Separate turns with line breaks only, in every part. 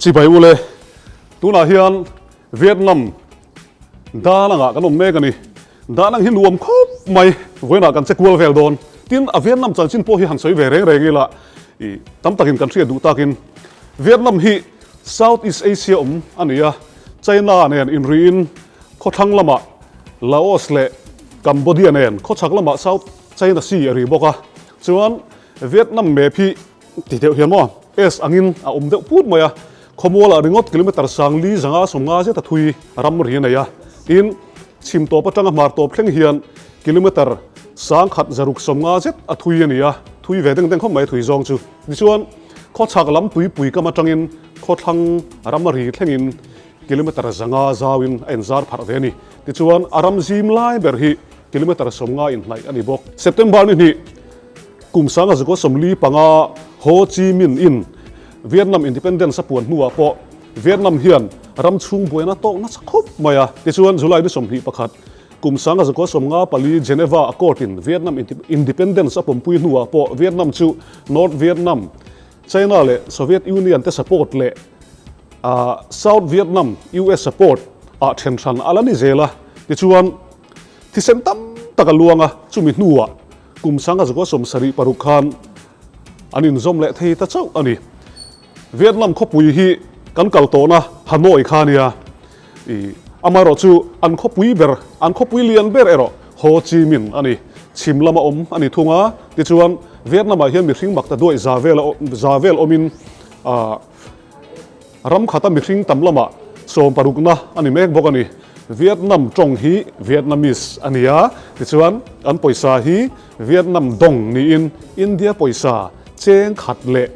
Chibai ule, tunah hian Vietnam Danang-ah kan awm mek a ni. Danang hi nuam khawp mai, vawiinah kan che kual vel dawn. Tin, a Vietnam chanchin pawh hi han sawi ve reng reng ila, i tam takin kan hriat duh takin Vietnam hi South East Asia awm a ni a, China nen inriin khawthlang lamah Laos leh Cambodia nen khawchhak lamah South China Sea a ri bawk a. Chuan Vietnam map hi ti deuh hian maw S angin a awm deuh put mai a, khawmualah ringawt kilometer sangli zanga sawmnga zeta thui ram ri a nei a. Tin, chhim tawp atanga hmar tawp thleng hian kilometer sangkhat zaruk sawmnga zet a thui a ni a, thui ve deng deng khawp mai a thui zawng chu. Tichuan, khawchhak lam tuipui kam atangin khawthlang ram a ri thlengin kilometer zanga zauin a inzar pharh ve a ni. Tichuan, a ram zim lai ber hi kilometer sawmnga inhnaih a ni bawk. September ni hnih, kum sanga zakua 45 Ho Chi Minh in Vietnam Independence a puan hnuah pawh Vietnam hian ram chhung buaina tawk nasa khawp mai a. Tichuan, July ni 21, kum sanga zakua 54 Geneva Accord in Vietnam Independence a pawmpui hnuah pawh Vietnam chu North Vietnam, China leh Soviet Union te support leh South Vietnam, US support, ah then hran a la ni zel a. Tichuan, thisen tam tak a luang a, chumi hnuah kum sanga zakua 76 khan an inzawm leh thei ta chauh a ni. Vietnam khawpui hi kan kal tawhna Hanoi kha a nia. I amaherawh chu an khawpui ber, an khawpui lian ber erawh Ho Chi Minh a ni. Chhim lama awm a ni thung a, tichuan Vietnam-ah hian mihring mak ta duaih za vel za vel awmin ah ram khata mihring tam lamah sawmparukna a ni mek bawk a ni. Vietnam tawng hi Vietnamese a ni a, tichuan an pawisa hi Vietnam dong niin India pawisa cheng khat leh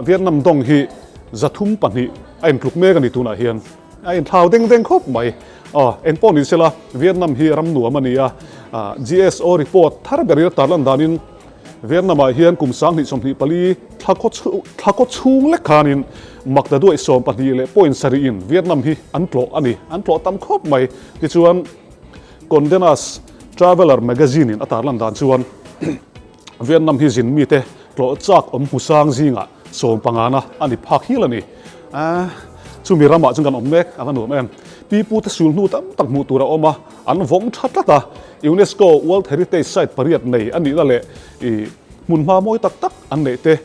Vietnam dong hi 302 a intluk mek a ni tunah hian. A inthlau deng deng khawp mai. Aw, eng pawh ni sela Vietnam hi ram nuam a ni a. GSO report thar berin a tarlan danin Vietnam-ah hian kum 2024 thla kaw chhung lek khanin makta duaih 12 leh point sarihin Vietnam hi an tlawh a ni. An tlawh tam khawp mai. Tichuan Condé Nast Traveller magazine-in a tarlan dan chuan Vietnam hi zin mite tlawh chak awm hmusang zingah sawmpangana a ni phak hial a ni. Chumi ramah chuan kan awm mek a va nuam em. Pipute sul hnu tam tak hmuh tur a awm a, an vawng tha tlat a. UNESCO World Heritage Site pariat nei a nihna leh hmunhma mawi tak tak an neih te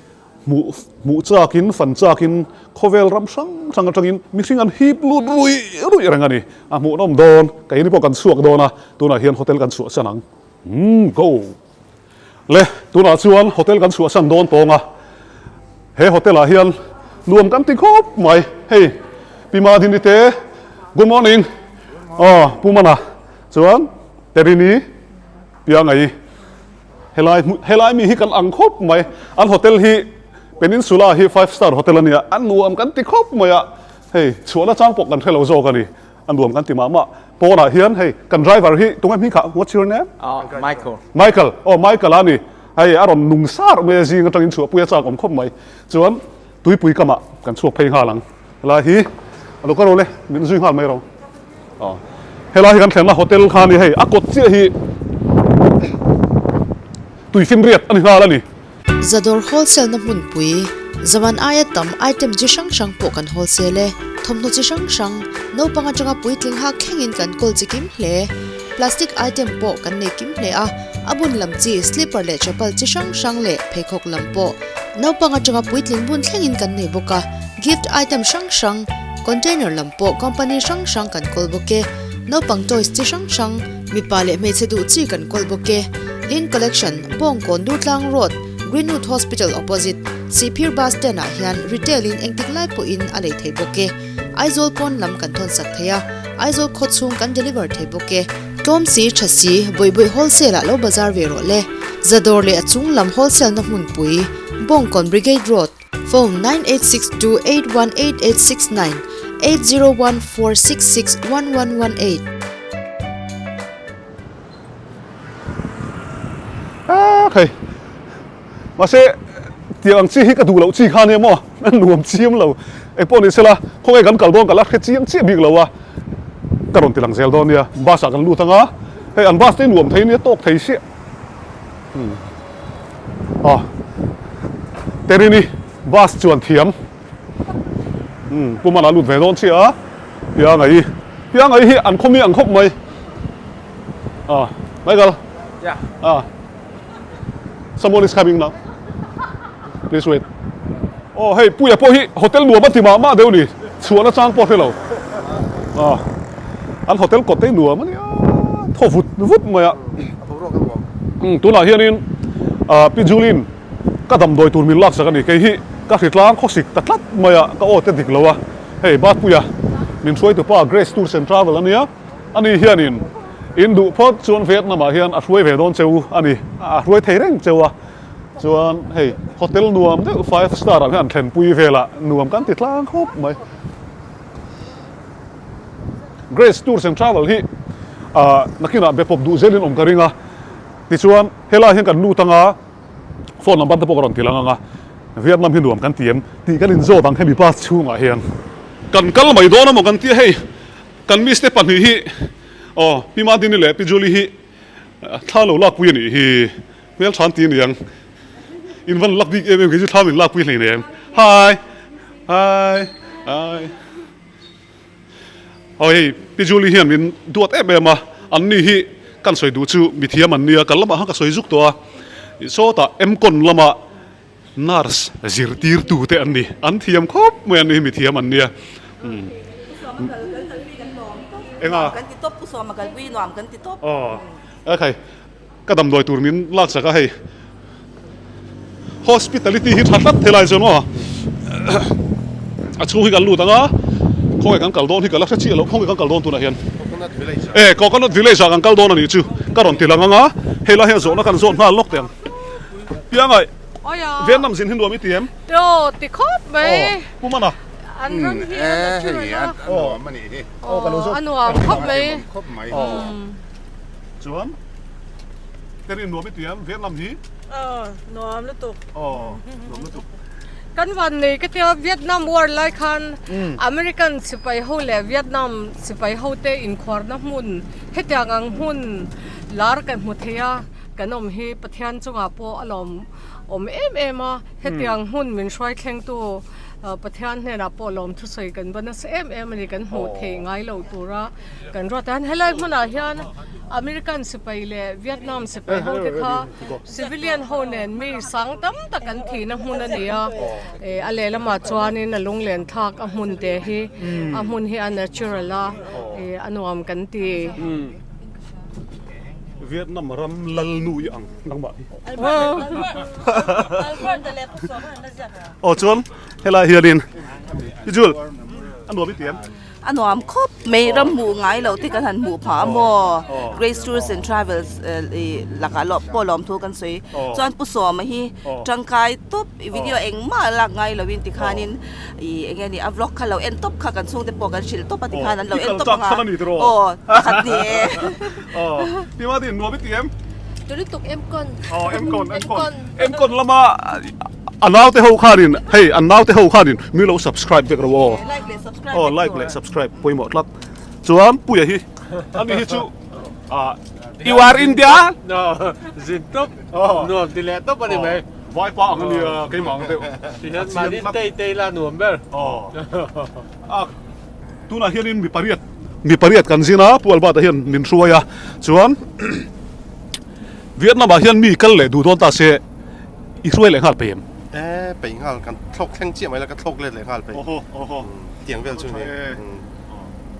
Hmuh hmuh chakin, fan chakin khawvel ram hrang hrang atangin mihring an hip lut ruih ruih reng a ni. A hmuhnawm dawn, keini pawh kan chhuak dawn a, tunah hian hotel kan chhuahsan ang. Umm go! Le, tunah chuan hotel kan chhuahsan dawn tawng a, he hotel ah hian nuam kan ti khawp mai. Hei, Pi Madini te, good morning. Aw, Pu Mana chuan Terini Piangai. Helai hmu helai mi hi kan ang khawp mai. An hotel hi Peninsula hi five star hotel a nia, a nuam kan ti khawp mai a, hei chhuahna chang pawh kan hre lo zawk a ni, a nuam kan ti mah mah. Pawnah hian hei kan driver hi tunge hming kha what's your name?
Oh, Michael.
Michael, oh Michael a ni, hei a rawn nung sar mai a zing atangin chhuahpui a chak awm khawp mai. Chuan tuipui kamah kan chhuak phei nghal ang. Helai hi a lo ka ro le, min zui nghal mai ro. Aw helai hi kan thlenna hotel kha a ni hei, a kawt chiah hi tuifin riat a ni nghal a ni.
Zadawr wholesale na hmunpui, zaman aia tam item chi hrang hrang pawh kan wholesale e. Thawmhnaw chi hrang hrang, naupang atanga puitling hak thlengin kan kawl chi kim hle. Plastic item pawh kan nei kim hle a, a bun lam chi slipper leh chapal chi hrang hrang leh pheikhawk lam pawh naupang atanga puitling bun thlengin kan nei bawk a. Gift item hrang hrang, container lam pawh company hrang hrang kan kawl bawk e. Naupang toys chi hrang hrang, mipa leh hmeichhe duh chi kan kawl bawk e. Lin Collection, Bawngkawn Durtlang Road, Greenwood Hospital opposite, Sihphir Bus Stand ah hian retail in engtik lai pawhin a lei thei bawk e. Aizawl pawn lam kan thawn sak thei a, Aizawl khaw chhung kan deliver thei bawk e. Tlawm si, tha si, Bawihbawih wholesale ah lo bazar ve rawh le. Zadawr leh a chung lam wholesale na hmunpui, Bawngkawn Brigade Road, Phone 9862818869 8014661118.
Ah khai mahse tiang ang chi hi ka duh loh chi kha nia maw a nuam chiam lo engpawh ni sela khawnge kan kal dawn ka la hre chiang chiah bik lo a ka rawn ti lang zel dawn nia bus ah kan lut anga hei an bus te nuam thei nia tawk thei siah. Aw Terini bus chuan thiam. Umm Pu Mana lut ve dawn chiah a, Piangai Piangai hi an khawmi ang khawp mai. Ah Michael.
Yeah.
Ah Someone is coming now. Please wait. Oh hei Puia pawh hi hotel nuam a ti mah mah deuh ni. Chhuahna chang pawh hre lo. Ah an hotel kawt te hi nuam a nia. Thaw vut vut mai a. Umm tunah hianin ah Pi Julie-in Ka damdawi tur min laksak a ni. Kei hi ka hritlang khawsik ta tlat mai a, ka aw te dik lo a. Hei Batpuia min hruaitupa Grace Tours and Travel a nia. Ani hianin in duh phawt chuan Vietnam ah hian a hruai ve dawn cheu a ni. A hruai thei reng cheu a. Chuan hei hotel nuam deuh five star ah hian an thlenpui velah nuam kan ti tlang khawp mai. Grace Tours and Travel hi ah nakinah be pawp duh zelin awm ka ring a. Tichuan helai hian kan lut anga. Phone number te pawh ka rawn ti lang ang a, Vietnam hi nuam kan ti em tih kan inzawt ang hemi bus chhungah hian. Kan kal mai dawn amaw kan tia hei kan miss te pahnih hi aw Pi Madini leh Pi Julie hi thla lo lakpui a nih hi hmeltha an ti aniang in van lak bik em em kei chu thla min lakpui hleinem hi hi hi. Aw hei Pi Julie hian min duat em em a, an ni hi kan sawi duh chu mithiam an nia, kal lamah khan ka sawi zuk tawh a, sawtah Mcon lama nurse zirtirtu te an ni, an thiam khawp mai an ni hi mithiam an nia. Enga? Aw ekhai. Ka damdawi tur min lak sak a hei hospitality hi tha tlat helai chuan aw a chhung hi kan lut ang a khawnge kan kal dawn hi ka la hre chiah lo khawnge kan kal dawn tunah hian e coconut village ah kan kal dawn a nih chu ka rawn ti lang ang a hei lai hian zawhna kan zawt nghal lawk teh ang Piangai Vietnam zin hi nuam i ti em?
Aw ti khawp mai.
Pu Mana.
An ram hi a natural a. Aw a nuam khawp mai.
Chuan Terry nuam i ti em Vietnam hi?
Aw nuam lutuk.
Aw nuam lutuk.
Kan van nei ka tia Vietnam war lai khan American sipai ho leh Vietnam sipai ho te inkhuarna hmun hetiang ang hmun lar kan hmu thei a kan awm hi Pathian chungah pawh a lawm awm em em a hetiang hmun min hruai thlengtu Pathian hnenah pawh lawm thusawi kan va nasa em em a ni kan hmuh theih ngai loh tura Kan ruat a, helai hmunah hian American sipai leh Vietnam sipai ho te kha civilian ho nen mi sang tam tak an thihna hmun a ni a, a lehlamah chuanin a lunglen thlak a hmun te hi a hmun hi a natural a, a nuam kan ti.
Vietnam ram lal nu i ang nangmah hi. Aw chuan helai hianin Jul a nuam i ti em?
A nuam khawp mai ram hmuh ngai loh te kan han hmuh phah a maw Grace Tours and Travels ih lakah lawm pawh lawm thu kan sawi chuan Pu Sawma hi tangkai tawp i video engmah a lak ngai loin tikhanin ih eng nge ni a vlog kha lo en tawp kha kan chhungte pawh kan hrilh tawp a tikhan an lo en tawp ang a aw pakhat ni e.
Tulutuk Mcon.
Mcon Mcon Mcon lama A naute ho khanin hei an naute ho khanin mi lo subscribe vek ro aw.
Like leh subscribe
Aw like leh subscribe pawimawh tlat. Chuan Puia hi ani hi chu ah
You are India? No, zin tawp. Nuam ti leh tawp a ni mai.
Vaipa ang a nia keimah ang deuh.
Tihian mahni tei tei la nuam ber.
Aw. A tunah hianin mi pariat mi pariat kan zin a Pu Albert-a hian min hruai a chuan Vietnam ah hian mi kal leh duh dawn ta se I hruai leh nghal peih em?
E, peih nghal, kan thlawk thleng chiah mai la, ka thlawk let leh nghal peih.
Awhaw, awhaw.
Tiang vel chu ni.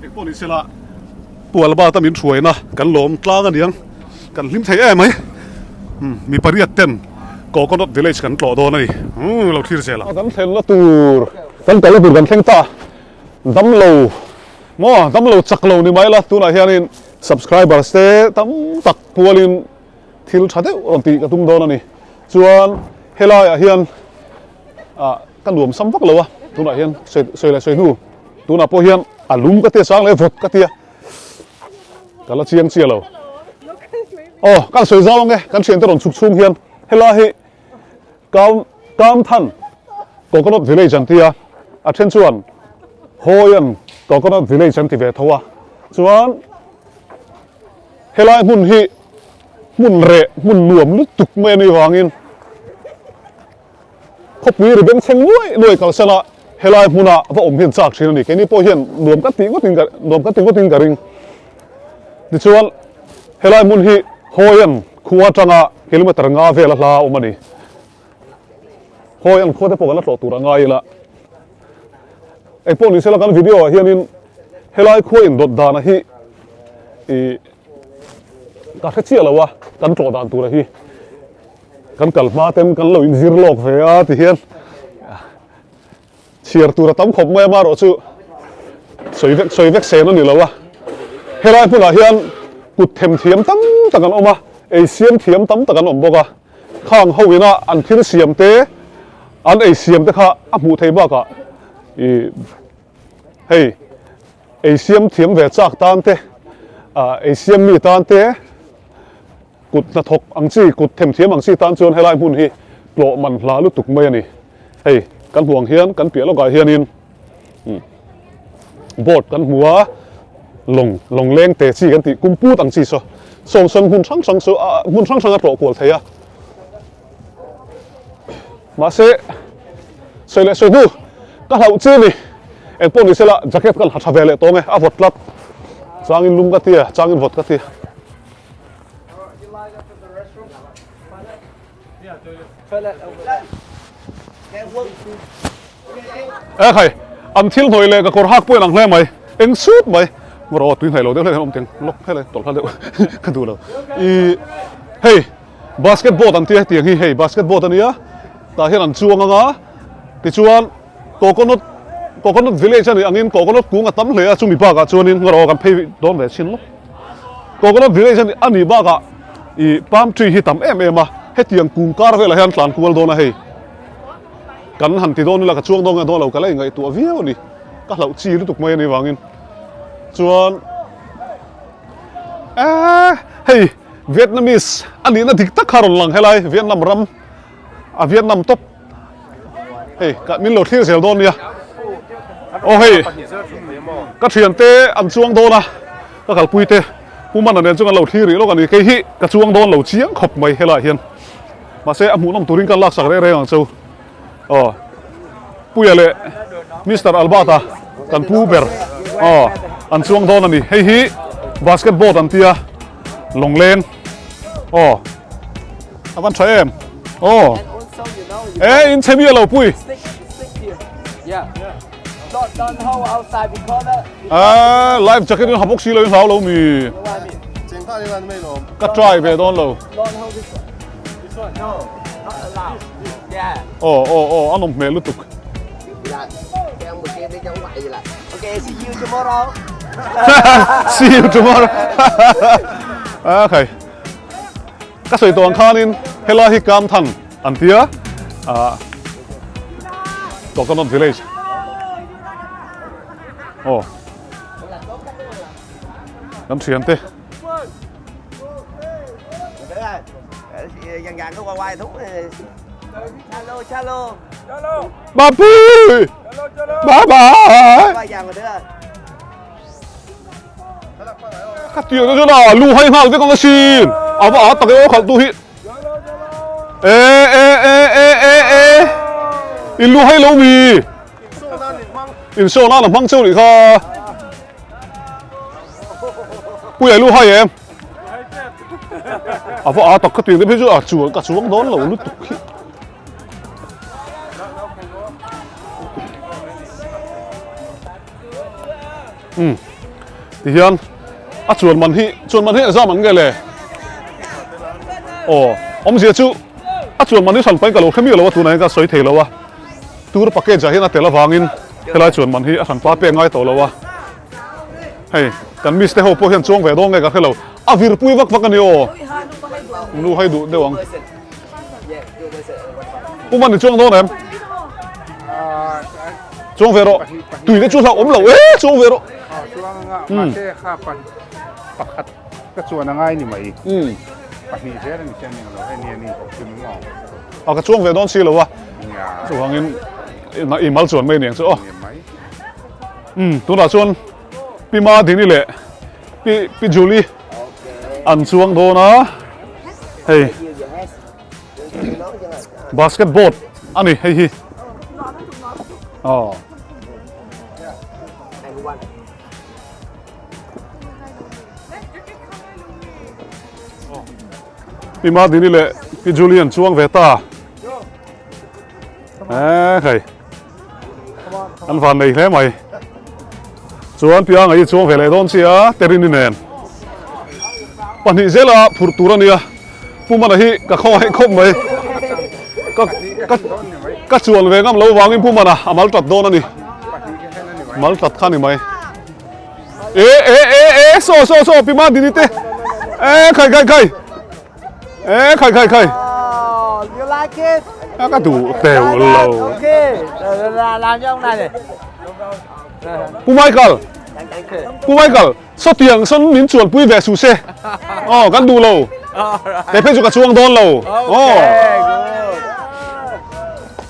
Eng pawh ni sela, Pu Albert-a min hruaina kan lawm tlang a niang, kan hlim thei em mai. Mi pariat ten Coconut Village kan tlawh dawn a ni. Lo thlir zel ang. Kan thlenna tur, kan kalna tur kan thleng ta. Damlo, maw, damlo chak lo ni mai la, tunah hianin subscribers te tam tak pualin thil tha deuh rawn tih ka tum dawn a ni. Chuan helaiah hian ah ka nuam sam vak lo a, tunah hian sawi sawi leh sawi hnu tunah pawh hian a lum ka tia chang leh vawt ka tia ka la chiang chiah lo. Aw kan sawi zau ang e, kan thiante rawn chhuk chhung hian helai hi Kam Kamthan Coconut Village an tia, a then chuan Hawian Coconut Village an ti ve tho a, chuan Helai hmun hi hmun reh, hmun nuam lutuk mai a nih vangin khawpui ri bengchheng nuai nuai kalsan a. Helai hmuna va awm hian chak thin a ni. Keini pawh hian nuam ka tih ngawtin ka nuam ka ti ngawtin ka ring. Tichuan helai hmun hi Hoi An khua atanga kilometer nga vel a hla a awm a ni. Hoi An khua te pawh kan la tlawh tur a ngai ila. Engpawh ni sela kan video ah hianin helai khua indawt dana hi ih ka hre chiah lo a kan tlawh dan tura hi. Kan kal hma ten kan lo inzir lawk ve a ti hian chhiar tur a tam khawp mai a marawh chu sawi vek sawi vek sen a ni lo a. Helai hmunah hian kut them thiam tam tak an awm a, ei siam thiam tam tak an awm bawk a. Khang ho ina an thil siam te, an ei siam te kha a hmuh theih bakah ih hei ei siam thiam ve chak tan te, ah ei siam mi tan te, Kut hnathawk ang chi, kut themthiam ang chi tan chuan helai hmun hi tlawh man hla lutuk mai a ni. Hei, kan hmuh ang hian kan piah lawkah hianin board kan hmu a, lawng, lawng leng te chi kan tih kum put ang chi saw sawng sawn hmun hrang hrang chu hmun hrang hrang a tlawh kual thei a. Mahse, sawi leh sawi hnu ka hlauh chi a ni. Engpawh ni sela jacket kan ha tha ve leh tawng e, a vawt tlat. Changin lum ka ti a, changin vawt ka ti a. E khai, an thil hnawih leh ka kawr hak pawh in ang hle mai, eng sut mai. Maw tui hnaih lo deuh hlek hian awm teng lawk helai tawlh hla deuh ka duh lo. I hei basket board an tia hetiang hi hei basket board a nia tah hian an chuang ang a tichuan coconut coconut village a nih angin coconut kung a tam hle a chumi bakah chuanin ngaw kan phei dawn ve chhin lawk. Coconut village a a nih bakah ih palm tree hi tam em em a, hetiang kum kar velah hian tlan kual dawn a hei. Kan han ti dawn ila ka chuang dawn nge dawn lo ka la ingaihtuah viau a ni, ka hlauh chi lutuk mai a nih vangin. Chuan eeh hei Vietnamese a nihna dik tak kha rawn lang helai Vietnam ram a Vietnam top. Hei ka min lo thlir zel dawn nia. Aw hei ka thian te an chuang dawn a ka kalpui te Pu Mana nen chuan kan lo thlir rih lawk a ni. Kei hi ka chuang dawn lo chiang khawp mai helaiah hian. Mahse a hmuhnawm turin ka laksak reng reng ang chu. Aw Puia leh Mister Albert-a kan pu ber aw an chuang dawn a ni. Hei hi basket board an tia lawngleng aw. A van tha em? Aw. E in chhe mi alo pui. A life jacket in ha bawk si lo in hlau lo mi. Ka try ve dawn lo. Aw aw aw a nawm hmel lutuk.
Okay, see you tomorrow.
See you tomorrow. Okay. Ka sawi tawh ang khanin helai hi Kamthan an tia ah Coconut Village aw kan thian te. Bapu Bye bye Ka tiang te chuan a lu hai nghal vek ang asin a va a tak e aw khalh tu hi e e e e e e in lu hai lo mi in sawn nan a hmang cheu nih kha puia lu hai em a va a tak ka tiang te phei chu a chuan ka chuang dawn lo lutuk hi. Umm tihian a chuan man hi chuan man hi exam an nge le aw awmzia chu a chuan man hi hran pahin ka lo hre miah lo a tunah hian ka sawi thei lo a tour package ah hian a tel avangin helai chuan man hi a hran pa pek ngai tawh lo a hei kan miss te ho pawh hian chuang ve dawn nge ka hre lo a vir pui vak vak a ni aw nu hai duh deuh ang. Pu Man i chuang dawn em? Chuang ve rawh. Tui te chu hlauh awm lo e, chuang ve rawh.
Chuang anga, mahse kha pakhat ka chuan angai ni mai. Pahnih zel ani chian ning lo, hei ni ani ko kim maw.
A ka chuang ve dawn si lo a. Chuvangin i mal chuan mai niang chu aw. Tunah chuan Pi Madini leh Pi Pi Julie an chuang dawn a hei basket board a ni hei hi aw. Pi Madini leh Pi Julie an chuang ve ta. Eee hei. An van nei hle mai. Chuan Pianga hi chuang ve leh dawn sia Terini nen. Pahnih zela phurh tur a nia. Pu Mana hi ka khawngaih khawp mai. Ka ka ka chuan ve ngam lo vangin Pu Mana a mal tat dawn a ni. Mal tat kha ni mai. E e e e so so so Pi Madini te. E khai khai khai. E khai khai khai.
Oh, you like it?
A ka duh teuh lo.
Okay. Làm cho ông này này.
Pu Michael. Pu Michael, saw tiang sawn min chuan pui ve suh se. Aw, kan duh lo. Kei phei chu ka chuang dawn lo. Aw.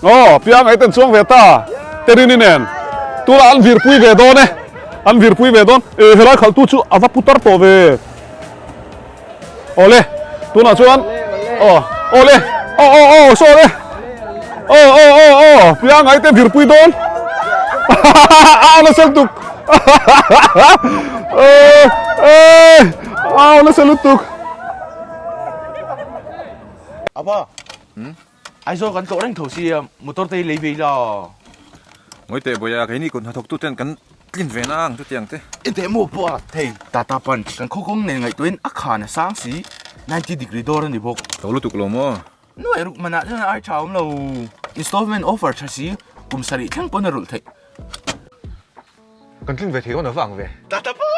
Aw, piang ai ten chuang ve ta. Terini nen. Tunah an vir pui ve dawn e. An vir pui ve dawn. E, helai khalh tu chu a va putar tawh ve. Awle, tunah chuan aw awle aw aw aw saw le aw aw aw aw piang ai te virpui dawn au nasa lutuk au nasa lutuk
Apa? Hmm? Aizawl kan tlawh reng tho sia motor te hi lei ve ila.
Ngawi teh Bawia, keini kut hnathawk tu ten kan tlin ve na ang chutiang te.
Enteh maw pawh a thei Tata Punch kan khaw kawng nen ngaihtuahin a khan a sang si 90 degree dawr a ni bawk.
Tho lutuk lo maw?
Nuai ruk manah chuan ai tha awm lo. Installment offer tha si kum sarih thleng pawn a rulh theih.
Kan tlin ve thei dawn a vang ve.
Tata Punch!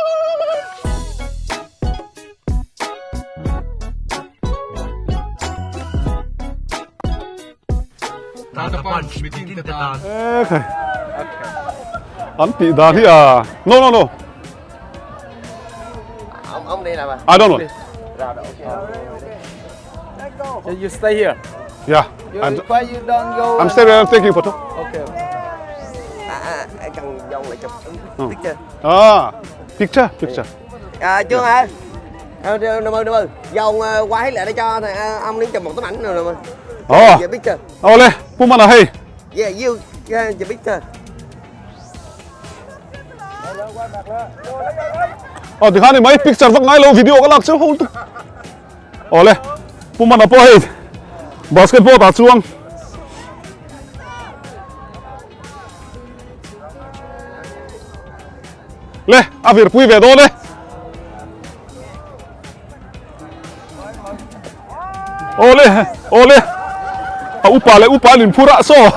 Tata Punch mitin te tan.
Okay. An tih dan hi a no no no.
Ông ông đi nào mà.
I don't know.
So you stay here.
Yeah.
You,
I'm,
why you don't go?
I'm still I'm taking photo.
Okay.
À, à, à, cần dòng lại chụp
Ừ.
picture.
À, picture, picture.
À, chưa hả? Ờ, nè mơ, nè mơ. Dòng qua hết lại để cho thầy, à, ông đi chụp một tấm ảnh rồi nè mơ.
Ờ.
Yeah, picture.
Awle, Pu Mana hei.
Yeah, you, yeah, chụp picture.
Aw tikhan i mai picture vak ngai lo video ka lak cheu ho tuk. Awle, Pu Mana pawh hei basketball ah chuang. Le, a vir pui ve dawn e. Awle, awle. A upa leh upa an inphur a, saw.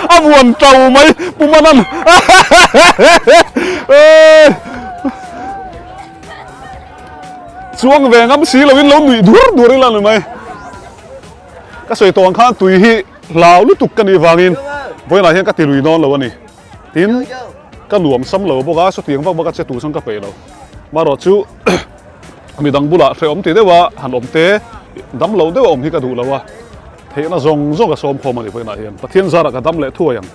A vuan to mai, Pu Manan. Chuang ve ngam si loin lo nuih dur dur ila ni mai. Ka sawi tawh ang khan tui hi hlau lutuk ka nih vangin vawiinah hian ka ti lui dawn lo a ni. Tin, ka nuam sam lo bawk a, sawtiang vak vak a che tur chuan ka peih lo. Marawh chu midang bulah hrehawm ti deuh a han awm te, dam lo deuh a awm hi ka duh lo a, theihna zawng zawng ka sawm khawm a ni vawiinah hian. Pathian zarah ka dam leh thuai ang.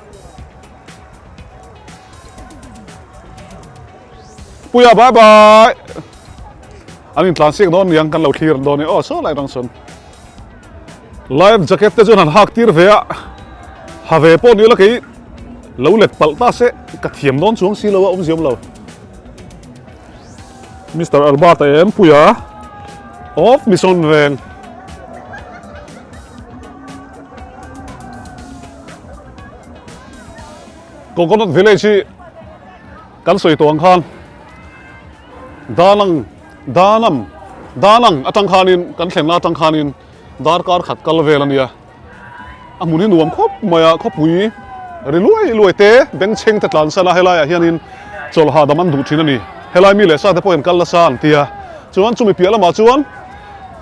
Puia bye bye! An intlan siak dawn niang kan lo thlir dawn e aw saw lai rang sawn. Life jacket te chuan han hak tir ve a, ha ve pawh ni la kei lo let palh ta se ka thiam dawn chuang si lo a awmziam lo. Mister Albert a em Puia of Mission Veng. Coconut Village hi kan sawi tawh ang khan Danang Danam Danang atang khanin kan thlenna atang khanin darkar khat kal vel a nia. A hmun hi nuam khawp mai a, khawpui ri luai luai te bengchheng te tlan san a helaiah hianin chawlh hahdam an duh thin a ni. Helai mi leh sa te pawhin kal nasa an ti a, chuan chumi piah lamah chuan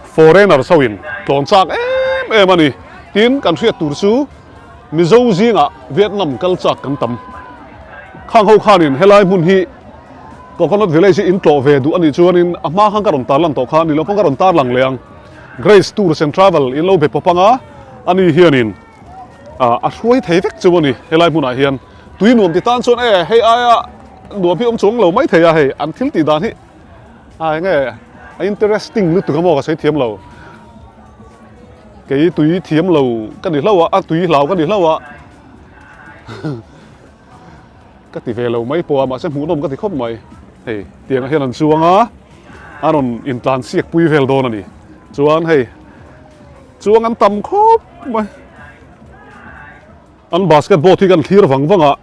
foreigners ho in tlawn chak em em a ni. Tin kan hriat tur chu Mizo zingah Vietnam kal chak kan tam. Khang ho khanin helai hmun hi Coconut Village hi in tlawh ve duh a nih chuanin a hma khan ka rawn tarlang tawh kha a ni lo pawn ka rawn tarlang leh ang. Grace Tours and Travel in lo be pawp anga ani hianin a hruai thei vek chu a ni helai hmunah hian tui nuam ti tan chuan e hei aia nuam hi awm chuang lo mai thei a hei an thil tih dan hi a enge a interesting lutuk a maw ka sawi thiam lo kei tui thiam lo ka ni hlauh a a tui hlau ka ni hlauh a Ka ti ve lo mai pawh a, mahse hmuhnawm ka ti khawp mai. Hei, tiangah hian an chuang a. A rawn intlan siak pui vel dawn a ni. Chuan hei chuang an tam khawp mai. An basketball hi kan thlir vang vang a,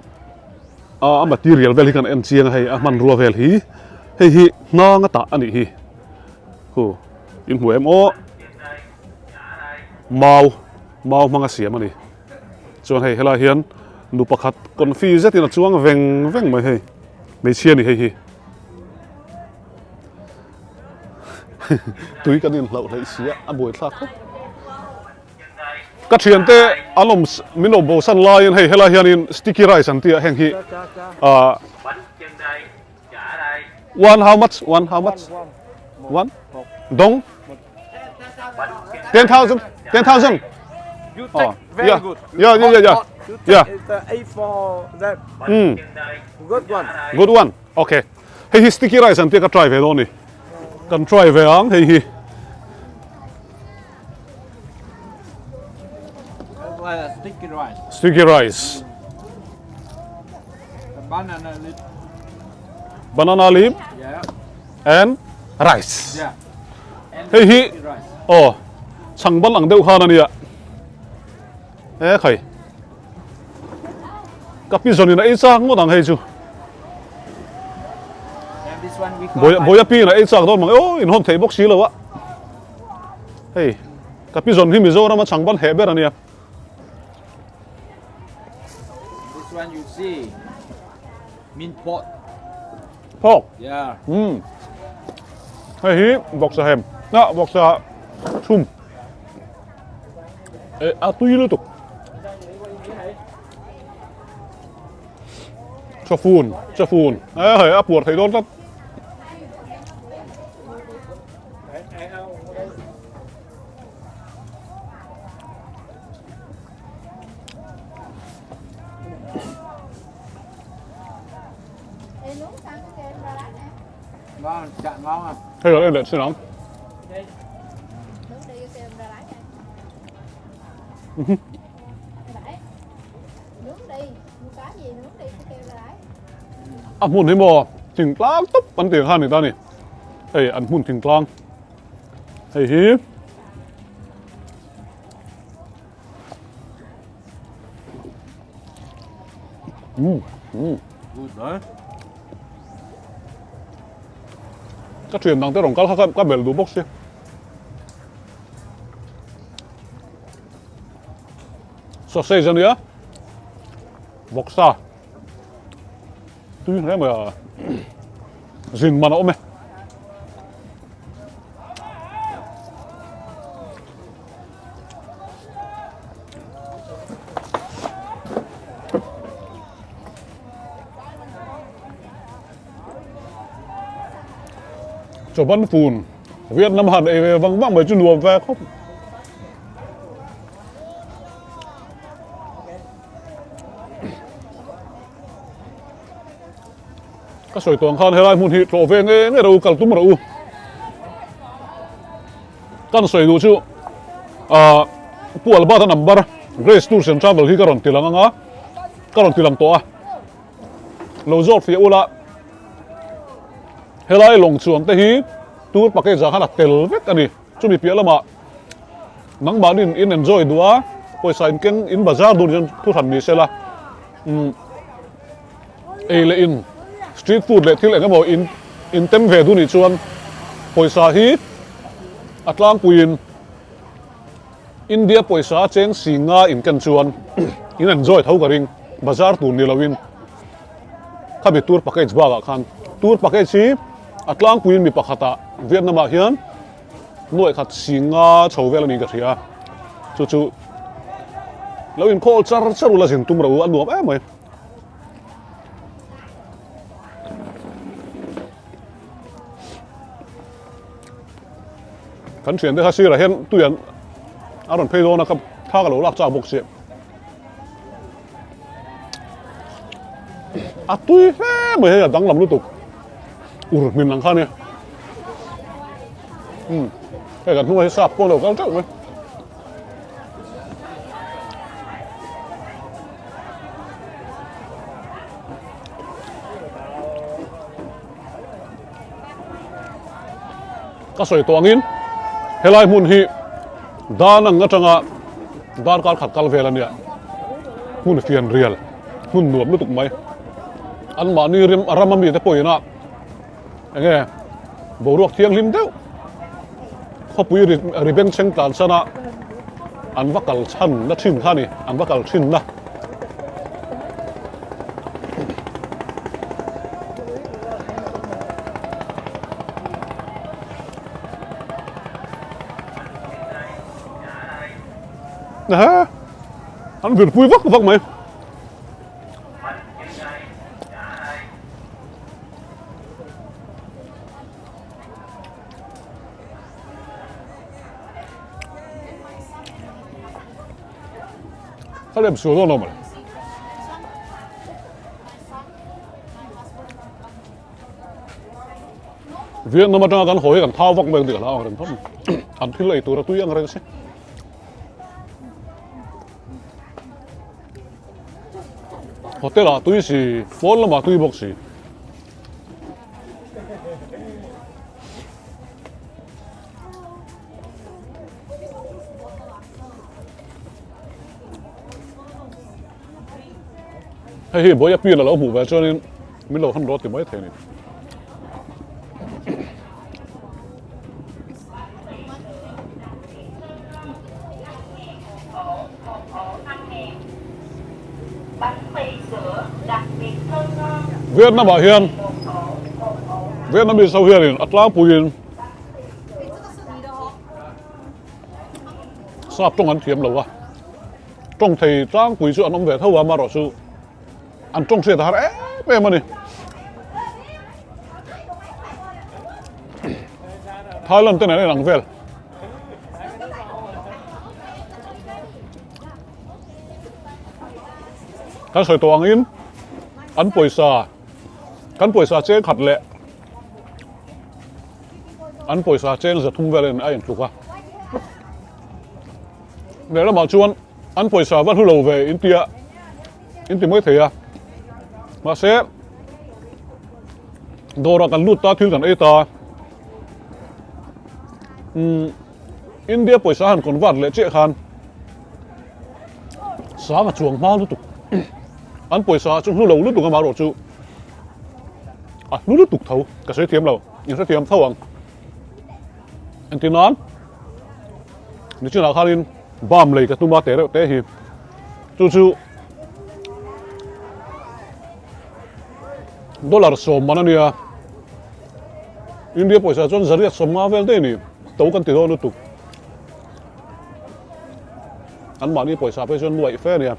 a material vel hi kan en chiang a hei a hmanrua vel hi hei hi hnang a tah a nih hi. Hu in hmu em aw mau mau hmanga siam a ni. Chuan hei helai hian nu pakhat confi zetin a chuang veng veng mai hei hmeichhia a ni hei hi. Tui kan inhlauh hleih si a, a buaithlak khawp. Ka thiante an awm min awm bosan laiin hei helai hianin sticky rice an ti a heng hi ah one how much one how much one dong 10,000 10,000
You take
oh,
very
yeah.
good.
Yeah, yeah, yeah, yeah.
You take
Yeah.
the A4 that good one.
Good one. Okay. Hei hi sticky rice an tia ka try ve dawn ni. Kan try ve ang hei hi.
Sticky rice.
Sticky rice.
The banana leaf.
Banana leaf.
Yeah.
And rice.
Yeah. And
Hei hi
sticky rice.
oh changban ang deuh khan ania. E khai. Ka pi zawnin a ei chak ngawt ang hei chu. Bawiha pi in a ei chak dawn mang e aw inhawn theih bawk si lo a. Hei ka pi zawn hi Mizoram a chhang ban heh ber a nia.
This one you see min pork.
Pork.
Yeah.
Um. Hei hi vawksa hem. Na vawksa chhum. E a tui lutuk. Chafun, chafun. E hei a puar thei dawn tlat.
Ngon, chả ngon à.
Hei lo en leh thin ang. A hmun hi maw thingtlang tawp an tih ang kha a ni ta a ni. Hei an hmun thingtlang hei hi Ka thian dang te rawn kal kha ka belh duh bawk si. Sausage a nia, vawksa tui hle mai a, zin man a awm e. Chaw ban fun Vietnam han ei ve vang vang mai chu nuam ve khawp. Ka sawi tawng khan helai hmun hi tlawh ve nge nge ro kal tum ro u. Kan sawi duh chu ah Pu Albert-a number Grace Tours and Travel hi ka rawn tilang anga ka rawn tilang tawh a. Lo zawt fiah ula helai lawng chuan te hi tour package ah khan a tel vek a ni. Chumi piah lamah nangmahni in enjoy duh a, pawisa in keng in bazar duh ni chuan thu hran ni sela umm ei leh in street food leh thil eng emaw in in tem ve duh nih chuan pawisa hi a tlangpuiin India pawisa a cheng si nga in ken chuan in enjoy tho ka ring bazar tur ni loin khami tour package bakah khan tour package hi a tlangpuiin mi pakhatah Vietnam ah hian nuaih khat si nga chho vel a ni ka hria chu chu lo inkhawl char char ula zin tum ro a nuam em mai. Kan thian te kha sirah hian tui an a rawn phei dawn a ka thla ka lo lak chak bawk si. A tui hle mai hei a danglam lutuk ur hmin ang kha nia. Um hei kan hnungah hi sap pawh a lo kal teuh mai. Ka sawi tawh angin helai hmun hi Dan ang atanga darkar khat kal vel a nia. Hmun fian rial, hmun nuam lutuk mai. Anmahni rim a ram ami te pawhin a enge boruak thianghlim deuh khawpui ri ri bengchheng tlan san a an va kal chhan na thin kha a ni, an va kal thin na. An virpui vak vak mai. Ka lem sual dawn lo mawle. Vietnam atanga kan haw hi kan thau vak mai ang tih ka hlau ang reng phawt. An thil ei tur a tui ang reng si. Hotel ah tui si, pawn lamah tui bawk si. Hei hi Bawiha pian a lo hmuh ve chuanin min lo han rawt ti mai thei a ni. Vietnam ah hian Vietnamese ho hianin a tlangpuiin sap tawng an thiam lo a, tawng thei tlangpui chu an awm ve tho a amaherawhchu an tawng hriat a har em em a ni. Thailand te nen a inang vel. Kan sawi tawh angin an pawisa kan pawisa cheng khat leh an pawisa cheng zathum velin a intluk a. Lehlamah chuan an pawisa va hlu lo ve intia inti mai thei a. Mahse dawrah kan lut ta thil kan ei ta. Umm India pawisa han convert leh chiah khan sang a chuang hma lutuk. An pawisa chu hlu lo lutuk amaherawh chu a hlu lutuk tho ka sawi thiam lo in hrethiam tho ang. Engtin nan nichinah khanin bam lei ka tum a teh reuh te hi chu chu dollar sawm man a nia. India pawisa chuan zariat sawmnga vel daih a ni, to kan ti dawn lutuk. An mahni pawisa phei chuan nuaih fe a nia.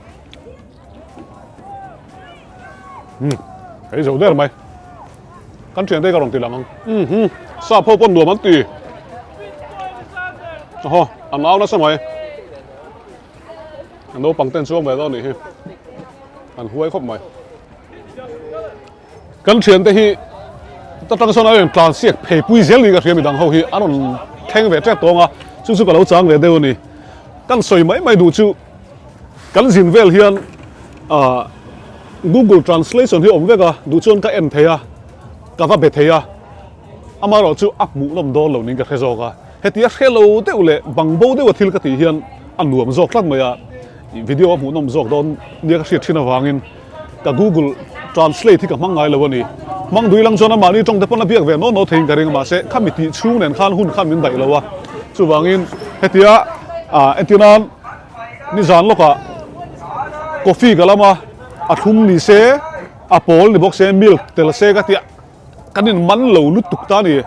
Hmm, hei zo der mai. Kan thiante ka rawn ti lang ang. Hmm hmm, sap ho pawn nuam an ti. Ahaw, an au nasa mai. Naupang ten chuang ve dawn a nih hi. An huai khawp mai. Kan thiante hi ta tang sawn a rawn tlan siak phei pui zel niin ka hria midang ho hi an rawn thleng ve tep tawng a, chu chu ka lo chang ve deuh a ni. Kan sawi mai mai duh chu kan zin vel hian ah Google translation hi awm vek a, duh chuan ka en thei a, ka va be thei a, amaherawhchu a hmuh nawm dawn lo niin ka hre zawk a. Heti a hre lo deuh leh bang bo deuha thil ka tih hian a nuam zawk tlat mai a, video a hmuh nawm zawk dawn nia ka hriat thin avangin ka Google Translate hi ka hmang ngai lo a ni. Hmang dui lang chuan amahni tawng te pawn a biak ve naw naw theiin ka ring a, mahse khami tih chhung nen khan hun khan min daih lo a. Chuvangin hetia ah entir nan nizan lawkah coffee ka lam a, a thlum ni se, a pawl ni bawk se, milk tel se ka tia. Kan in man lo lutuk ta a ni.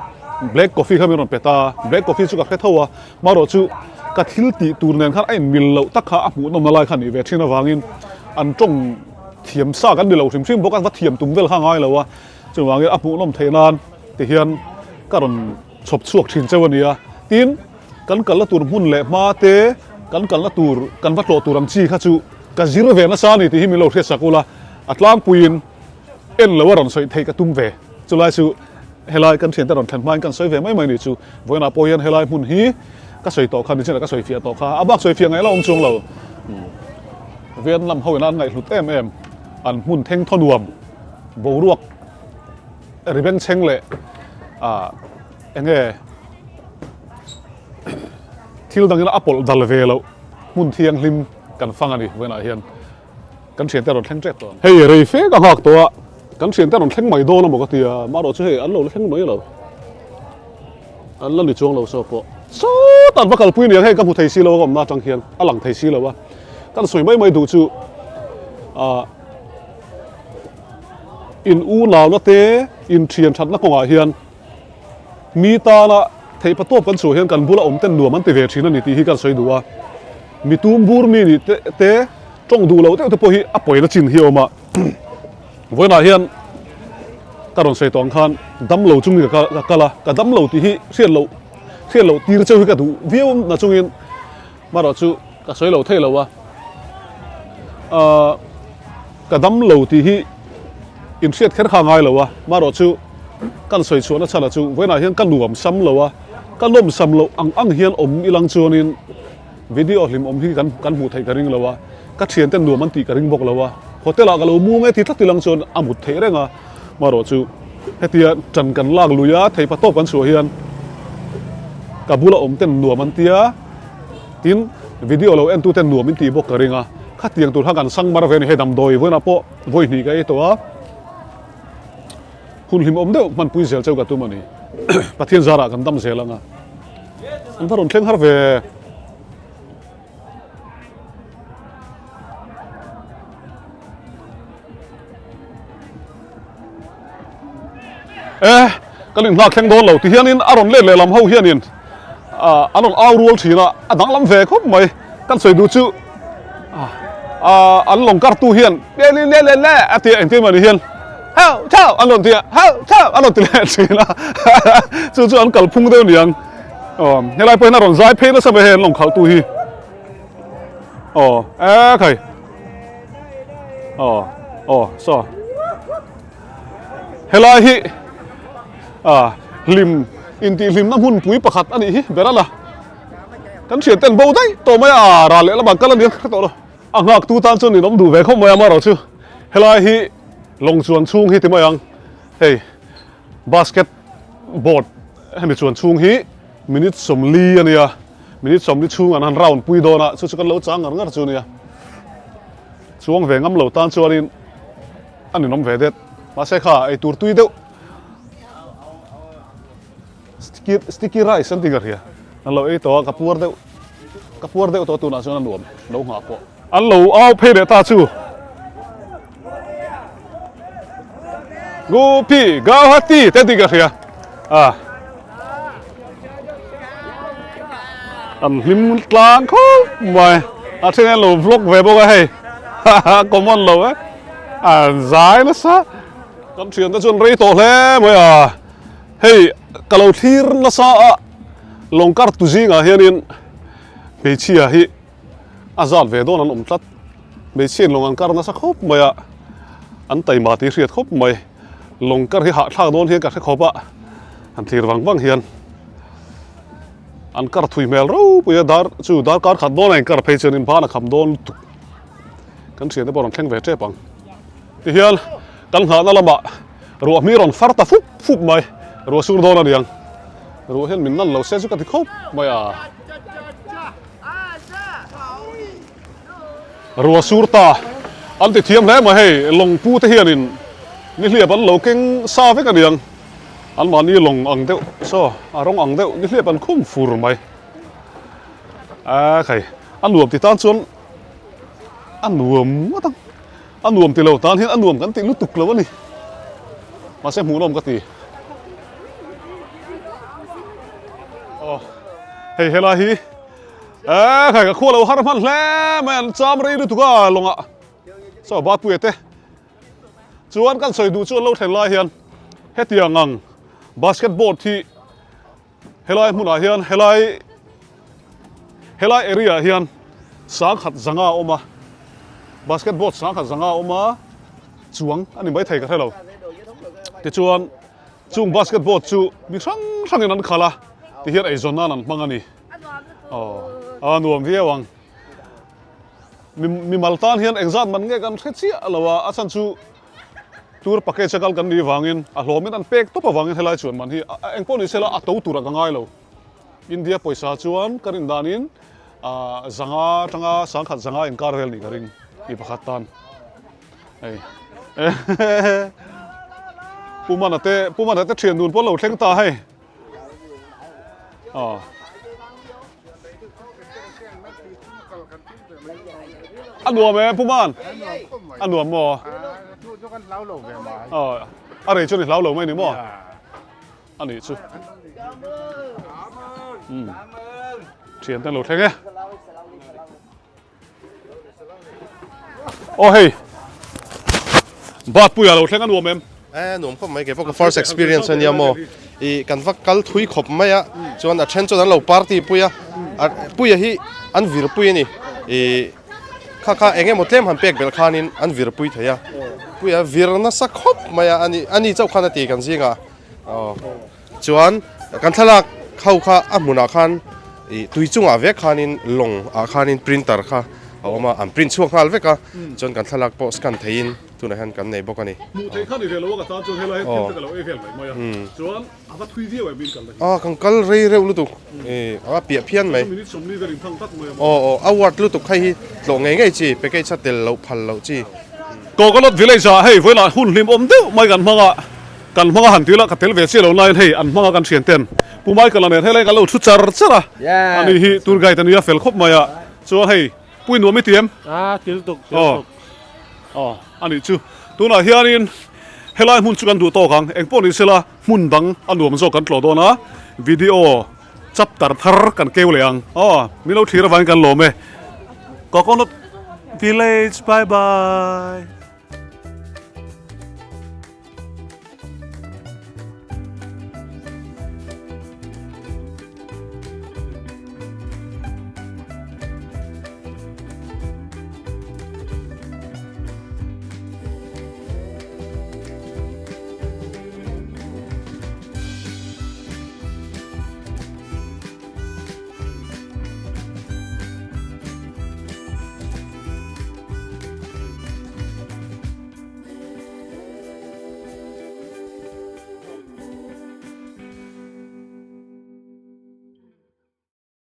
Black coffee kha min rawn pe ta. Black coffee chu ka hre tho a, marawh chu ka thil tih tur nen khan a in mil loh tak kha a hmuhnawmna lai kha a nih ve thin avangin an tawng thiam sa kan ni lo hrim hrim bawk a, va thiam tum vel kha a ngai lo a. Chuvangin a hmuhnawm theih nan ti hian ka rawn chhawp chhuak thin cheu a ni a. Tin, kan kalna tur hmun leh hma te, kan kalna tur, kan va tlawh tur ang chi kha chu ka zir ve nasa a ni tih hi min lo hriatsak ula, a tlangpuiin. En lo a rawn sawi theih ka tum ve. Chulai chu helai kan thiante rawn thlen hmain kan sawi ve mai mai ni chu. Vawiinah pawh hian helai hmun hi ka sawi tawh kha nichinah ka sawi fiah tawh kha. A bak sawi fiah ngaih la awm chuang lo. Vietnam ho ina an ngaihhlut em em. An hmun theng thaw nuam boruak ri bengchheng leh ah enge. Thil dangin a pawlh dal ve loh hmun thianghlim kan fang a ni vawiinah hian kan thiante rawn thleng tep tawh ang. Hei rei fe ka nghak tawh a, kan thiante rawn thleng mai dawn a maw ka ti a, marawh chu hei an lo la thleng mai lo. An la ni chuang lo saw pawh. Sawt an va kalpui niang hei ka hmu thei si lo a ka awmna atang hian a lang thei si lo a, kan sawi mai mai duh chu ah in unauna te in thian thatna kawngah hian Mi tana theihpa tawp kan chhuah hian kan bula awm ten nuam an ti ve thin a ni tih hi kan sawi duh a. Mi tum bur mi nih te te tawng duh loh deuh te pawh hi a pawina chin hi a awm a. Vawiinah hian ka rawn sawi tawh ang khan damlo chungin ka ka kal a, ka damlo tih hi hriat loh hriat loh tir cheu hi ka duh viau na chungin marawh chu ka sawi lo thei lo a. Ahh ka damlo tih hi inhriat kher kha a ngai lo a, marawh chu. Kan sawi chhuahna chhanah chu vawiinah hian ka nuam sam lo a, ka nawm sam loh ang ang hian awm ilang chuanin video hlim awm hi kan kan hmuh theih ka ring lo a, ka thiante nuam an tih ka ring bawk lo a, hotel ah ka lo mu nge ti tlat ilang chuan a mut theih reng a, marawh chu hetia tan kan lak lui a, theipa tawp kan chhuah hian ka bula awm ten nuam an tia, tin video lo en tu ten nuam in tih bawk ka ring a, khatiang tur kha kan sang mar ve a ni, hei damdawi vawiinah pawh vawi hnih ka ei tawh a. Hun hlim awm deuh hmanpui zel cheu ka tum a ni. Pathian zarah kan dam zel ang a. An va rawn thleng har ve. E, kan inhlak thleng dawn lo ti hianin a rawn let lehlam ho hianin an rawn au rual thin a, a danglam ve khawp mai. Kan sawi duh chu an lawng kartu hian le le le le le a ti a engtin mah ni hian hau thau an rawn ti a hau thau an rawn ti leh thin a chu chu an kalphung deuh niang aw helai pawh hian a rawn zai phei nasa mai hei an lawng khalhtu hi aw e khai aw aw saw helai hi a hlim intihhlimna hmunpui pakhat a nih hi ber a la. Kan hriat ten bo daih tawh mai a, ral leh lamah kal a ni kha tawh lo. A nghak tu tan chuan ninawm duh ve khawp mai a, amaherawh chu helai hi lawng chuan chhung hi ti mai ang, hei basket board hemi chuan chhung hi minute 40 a nia, minute 40 chhung an han round pui dawn a, chu chu kan lo chang ngar ngar chu a nia. Chuang ve ngam lo tan chuanin a ninawm ve det, mahse kha eitur tui deuh. Sticky sticky rice an ti ka hria. An lo ei tawh a, ka puar deuh ka puar deuh tawh tunah chuan a nuam lo nghah pawh. An lo au phei leh ta chu. Gupi Gauhati te ti ka hria. A. An hlim tlang khawp mai. A then an lo vlog ve bawk a hei. Common lo e. An zai nasa. Kan thiante chuan rei tawh hle mai a. Hei ka lo thlir nasa a, lawng kar tu zingah hianin hmeichhia hi a zat ve dawn an awm tlat. Hmeichhiain lawng an kar nasa khawp mai a, an taima tih hriat khawp mai. Lawng kar hi hahthlak dawn hian ka hre khawp a, han thlir vang vang hian an kar thui hmel ropui a, dar chu darkar khat dawn a inkar phei chuanin ban a kham dawn lutuk. Kan thiante pawh rawn thleng ve tep ang. Tihian kan nghahna lamah ruah hmi rawn far ta fup fup mai, ruah sur dawn a niang. Ruah hian min nan lo se chu ka ti khawp mai a. Ruah sur ta an ti thiam hle mai hei, lawng pu te hianin nihliap an lo keng sa vek a niang. Anmahni lawng ang deuh saw a rawng ang deuh nihliap an khum fur mai. A khai a nuam ti tan chuan a nuam ngawt ang. A nuam ti lo tan hian a nuam kan tih lutuk lo a ni. Mahse hmuhnawm ka ti. Aw hei helai hi eh khai ka khua lo har hman hle mai an cham rei lutuk a lawngah saw Batpuia te chuan kan sawi duh chu an lo thlen lai hian hetiang ang basket board hi Helai hmunah hian helai helai area ah hian sangkhat zanga a awm a, basket board sangkhat zanga a awm a, chuang a ni maithei ka hre lo. Tichuan chung basket board chu mi hrang hrangin an khalh a, tihian eizawn nan an hmang a ni. Aw a nuam viau ang. Mi mimal tan hian engzat man nge kan hre chiah lo a, a chhan chu Tour package a kal kan nih vangin a hlawmin an pek tawp avangin helai chuan man hi engpawh ni sela a to turah ka ngai lo. India pawisa chuan ka rin danin zanga atanga sangkhat zanga inkar vel nih ka ring mi pakhat tan. Hei Pu Mana te Pu Mana te thian dun pawh lo thleng ta hei. Aw. A nuam e Pu Man. A nuam maw? Aw a rei chuan i hlau lo mai ni maw? A nih chu. Umm. Thian te an lo thleng e. Aw hei. Bat puia lo thleng a nuam em?
Eh nuam khawp mai kei pawh ka first experience ania maw. I kan va kal thui khawp mai a chuan a then chuan an lo party pui a puia hi an vir pui a ni. I kha kha eng emaw tlem han pek belh khanin an vir pui thei a. Puia vir nasa khawp mai a ani ani chauh khan a ti kan zingah. Aw chuan kan thlalak ho kha a hmunah khan ih tui chungah vek khanin lawng ah khanin printer kha a awm a an print chhuak nghal vek a chuan kan thlalak pawh scan theihin tunah hian kan nei bawk a ni.
Hmuh theih kha ni ve lo a ka tan chuan helai hian thil te ka lo ei vel mai mai a chuan a va thui viau em in kal na hi.
Aw kan kal rei reuh lutuk ih a piah phian mai.
Minute 40 vel inthang tak mai a.
Aw aw a word lutuk kha hi tlawh ngei ngei chi package a tel loh phal loh chi.
Coconut village ah hei vawilah hun hlim awm deuh mai kan hmang a. Kan hmanga han tih lah ka tel ve chiah lo laiin hei an hmanga kan thian ten Pu Michael-a nen helai kan lo thu char char a, ani hi tour guide a nia fel khawp mai a, chuan hei Pu i nuam i ti em?
A til tuk, til tuk.
Aw, a nih chu. Tunah hianin helai hmun chu kan duh tawk ang, engpawh ni sela hmun dang a nuam zawk kan tlawh dawn a, video chapter thar kan keu leh ang. Aw, min lo thlir avangin kan lawm e. Coconut Village, bye bye.